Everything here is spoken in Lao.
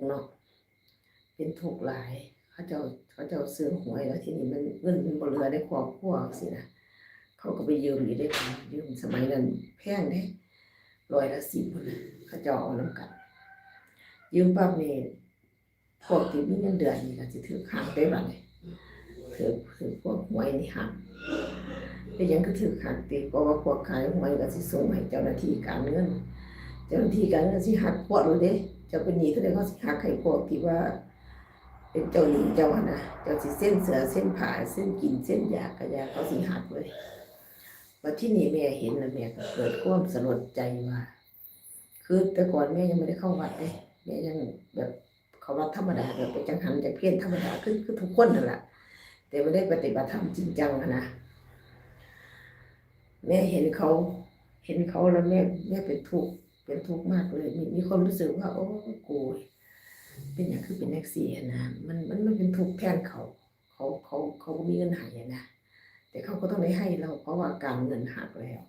ເນາະ ເປັນທຸກຫຼາຍ ເຂົາເຈົ້າ ເຂົາເຈົ້າຊື້ຫວຍ ແລ້ວທີນີ້ມັນ ເງິນມັນບໍ່ເຫຼືອໃນຄອບຄົວຈັ່ງຊີ້ນະ ເຂົາກໍໄປຢືມອີກເດ້ ຢືມ ສະໄໝນັ້ນແພງເດ້ ຮ້ອຍລະສິບພຸ້ນນະ ເຂົາເຈົ້າເອົານຳກັນ ຢືມປັບນີ້ ພວກທີ່ມີເງິນເດືອນນີ້ກໍຊິຖືກຫັກເດ້ບາດນີ້ ຖືກ ຖືກພວກຫວຍນີ້ຫັກ ເປັນຫຍັງຄືຖືກຫັກຕິ ເພາະວ່າພວກຂາຍຫວຍກໍຊິສົ່ງໃຫ້ເຈົ້າໜ້າທີ່ການເງິນ ເຈົ້າໜ້າທີ່ການເງິນຊິຫັກພວກໂລດເດ້ ເຈົ້າເປັນໜີ້ເທົ່າໃດເຂົາຊິຫັກໃຫ້ພວກທີ່ວ່າ ເປັນເຈົ້າໜີ້ເຈົ້າຫັ້ນນະ ເຈົ້າຊິເຊັນເສື້ອເຊັນຜ້າ ເຊັນກິນເຊັນຢາກະຢາ ເຂົາຊິຫັກເລີຍ ບັດທີນີ້ແມ່ເຫັນແລ້ວແມ່ກໍເກີດຄວາມສະຫຼົດໃຈວ່າ ຄືແຕ່ກ່ອນແມ່ຍັງບໍ່ໄດ້ເຂົ້າວັດເດ້ ແມ່ຍັງແບບເຂົ້າວັດທຳມະດາ ແບບໄປຈັງຫັນຈັກເພນທຳມະດາ ຄື ຄືທຸກຄົນຫັ້ນລະ ແຕ່ບໍ່ໄດ້ປະຕິບັດທຳຈິງຈັງຫັ້ນນະ ແມ່ເຫັນເຂົາ ເຫັນເຂົາແລ້ວແມ່ ແມ່ເປັນທຸກ ເປັນທຸກມາກເລີຍ ມີ ມີຄວາມຮູ້ສຶກວ່າ ໂອ້ ໂກຍ ເປັນຫຍັງຄືເປັນຈັ່ງຊີ້ຫັ້ນນະ ມັນ ມັນ ມັນເປັນທຸກແທນເຂົາ ເຂົາ ເຂົາ ເຂົາບໍ່ມີເງິນໃຫ້ຫັ້ນນະ ແຕ່ເຂົາກໍຕ້ອງໄດ້ໃຫ້ລາວ ເພາະວ່າການເງິນຫັກແລ້ວ